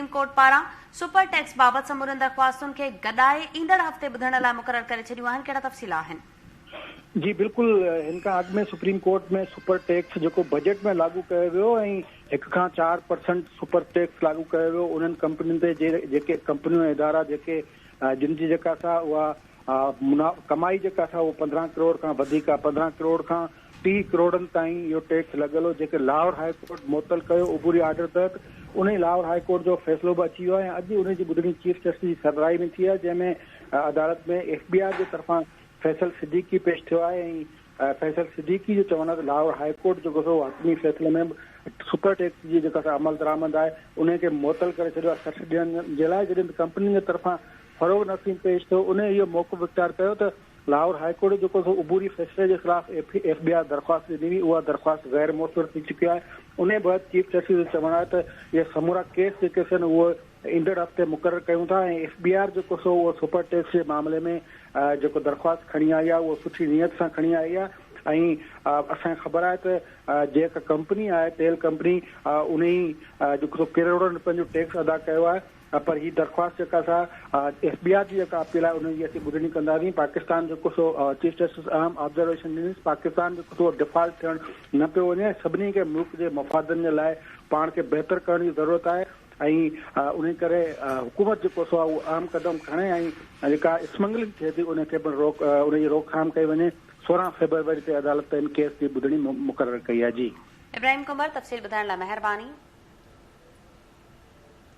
Supreme court پاران super tax بابت سمورين درخواستن کي گڏائي ايندڙ هفتي ٻڌڻ لاء مقرر ڪري ڇڏيون آهن، ڪهڙا تفصيل آهن؟ جي بلڪل هن کان اڳ ۾ سپريم ڪورٽ ۾ سپر ٽيڪس جيڪو بجيٽ ۾ لاڳو ڪيو ويو ۽ هڪ کان 4% سپر ٽيڪس لاڳو ڪيو ويو انهن ڪمپنين تي جيڪي ڪمپنيون ۽ ادارا جيڪي جن جي جيڪا سا اها ڪمائي جيڪا سا اهو 15 ڪروڙ کان وڌيڪ آهي 15 ڪروڙ کان 30 ڪروڙن تائين اهو ٽيڪس لڳل هو جيڪي لاهور هاء ڪورٽ معطل ڪيو عبوري آرڊر تحت انهي لاهور هاء ڪورٽ جو فيصلو به اچي ويو آهي ۽ اڄ انهي جي ٻڌڻي چيف جسٽس جي سربراهي ۾ ٿي آهي جنهن ۾ عدالت ۾ ايف بي آر جي طرفان فيصل صديقي پيش ٿيو آهي ۽ فيصل صديقي جو چوڻ آهي ته لاهور هاء ڪورٽ جيڪو سو حتمي فيصلي ۾ به سپر ٽيڪس جي جيڪا سا عملدرآمد آهي انهي کي معطل ڪري ڇڏيو آهي 60 ڏينهن جي لاء جڏهن ته ڪمپنين جي طرفان فروغ نسيم پيش ٿيو انهي اهو موقف اختيار ڪيو ته لاهور هاء ڪورٽ جيڪو سو عبوري فيصلي جي خلاف ايف بي آر درخواست ڏني هئي اها درخواست غير موثر ٿي چڪي آهي انهي بعد چيف جسٽس جو چوڻ آهي ته اهي سمورا ڪيس جيڪي سن اهي ايندڙ هفتي مقرر ڪيون ٿا ۽ ايف بي آر جيڪو سو اهو سپر ٽيڪس جي معاملي ۾ جيڪو درخواست کڻي آئي آهي اهو سٺي نيت سان کڻي آئي آهي ۽ اسان کي خبر آهي ته جيڪا ڪمپني آهي تيل ڪمپني انهي جيڪو سو ڪروڙن رپين جو ٽيڪس ادا ڪيو آهي پر هي درخواست جيڪا سا ايف بي آر جي جيڪا اپيل آهي ان جي اسين ٻڌڻي ڪنداسين پاڪستان جيڪو سو چيف جسٽس اهم آبزرويشن ڏني پاڪستان جيڪو سو ڊفالٽ ٿيڻ نه پيو وڃي سڀني کي ملڪ جي مفادن جي لاء پاڻ کي بهتر ڪرڻ جي ضرورت آهي ۽ ان ڪري حڪومت جيڪو سو اهو اهم قدم کڻي ۽ جيڪا اسمگلنگ ٿئي ٿي ان کي پڻ روڪ ان جي روڪٿام ڪئي وڃي 16 فيبروري تي عدالت ان ڪيس جي ٻڌڻي مقرر ڪئي آهي جي. ابراهيم ڪنڀر تفصيل ٻڌائڻ لاء مهرباني.